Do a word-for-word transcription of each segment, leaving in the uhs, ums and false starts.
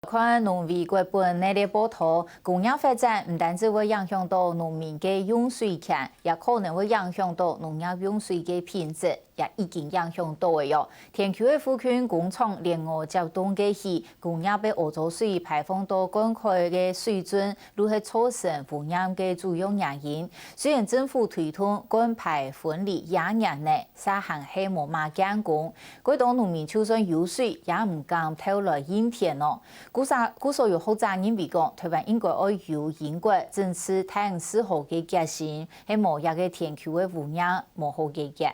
看農委會本日个報導，工業發展毋單止會影響到農民个用水權，也可能會影響到農業用水个品質，也已經影響到个喲。田坵个附近工廠連五接棟个起，工業个屙糟水排放到灌溉个水圳，就係造成污染个主要原因。雖然政府推動灌排分離，這年呢，嗄還係無麼見功。 該兜農民就算有水，也毋敢敨來耴田哦。故所，故所有學者認為講，臺灣應該愛由英國整治大興土木个決心，係無這个田坵个污染無好解決。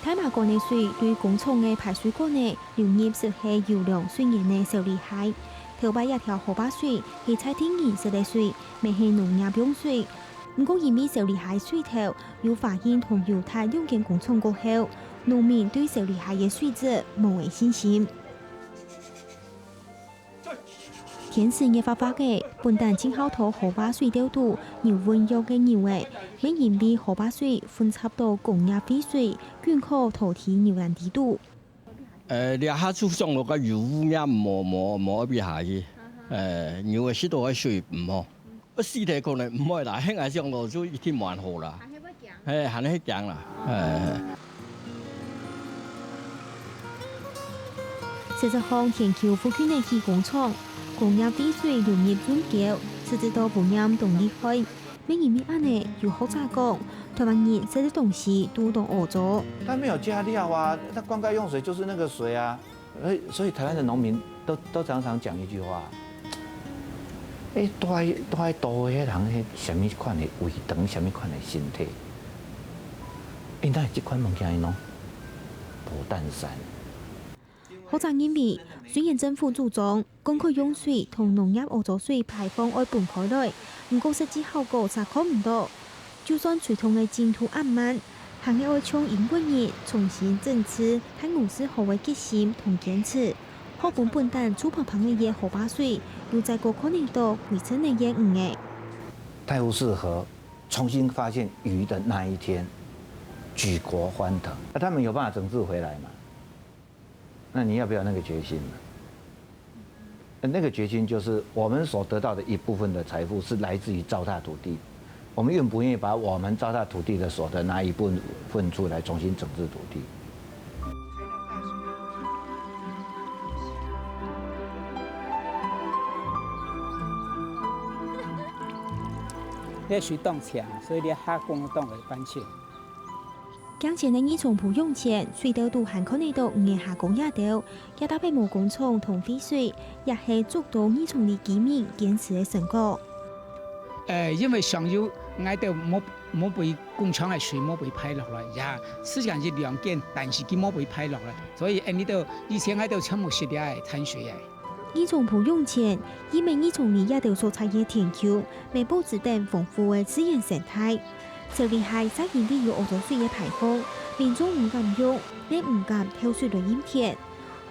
大馬管个水對工廠个排水管仔流入，就係有量水源个小里溪。頭擺這條河壩水係在地人食个水， 乜係農業用水。毋過因為小里溪水頭有華興同友達兩間工廠過後，農民對小里溪个水質無了信心。天時熱發發个，本旦盡好在河壩水竇肚游運躍个牛仔，乜因為河壩水混雜到工業廢水，滾到土地牛欄底肚。 呃，這下就上路个有污染，無，無，無愛比下去。呃，牛仔食到个水毋好。呃，屍體可能毋會啦，現在上路就一定蠻好啦。嘿，還係驚啦。呃。事實上，田坵附近个起工廠，工業廢水流入圳溝，直至到污染當厲害。 乜因為恁仔，有學者講，臺灣人食个東西都當屙糟。它沒有加料啊，它灌溉用水就是那個水啊，所以，所以臺灣的農民都，都常常講一句話，欸，大，大多的人，彼什麼款的胃腸，什麼款的身體，𪜶哪會這款物件呢？無蛋散。 學者認為，雖然政府主張灌溉用水同農業屙糟水排放愛分開來，毋過實際效果嗄看毋到。就算推動个進度恁慢，還係愛像英國人重新整治大牛屎河个決心同堅持，好分本旦臭崩崩个河壩水，又再過看得到歸陣个魚仔。大牛屎河重新發現魚的那一天，舉國歡騰。那他們有辦法整治回來嗎？ 那你要不要那個決心呢？呃，那個決心就是我們所得到的一部分的財富是來自於糟蹋土地，我們願不願意把我們糟蹋土地的所得拿一部分出來重新整治土地？ 這水當清，所以這下講當會翻身。 鏡前个二重埔湧泉，水道肚還看得到魚仔下工這兜，這搭白毛工廠同廢水，也係足多二重里居民堅持个成果。呃，因為上游𠊎兜無，無分工廠个水無分排落來，也時常一兩間，但是佢無分排落來，所以恁呢兜以前𠊎兜全部食這个淡水个。 二重埔湧泉，義美二重里這兜所在个田坵，乜保持等豐富个自然生態。小里溪嗄因為有屙糟水个排放，民眾毋敢用，乜毋敢敨水來耴田。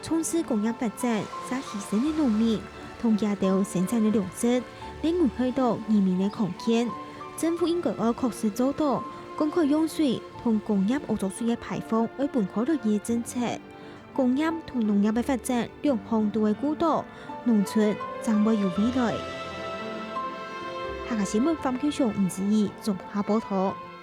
從事工業發展，嗄犧牲个農民，同這兜生產个糧食，乜危害到人民个康健。政府應該愛確實做到，灌溉用水同工業屙糟水个排放愛分開來个政策。 工業同農業个發展兩項都會顧到，農村正會有未來。客家新聞范啟雄、吳子怡綜合報導。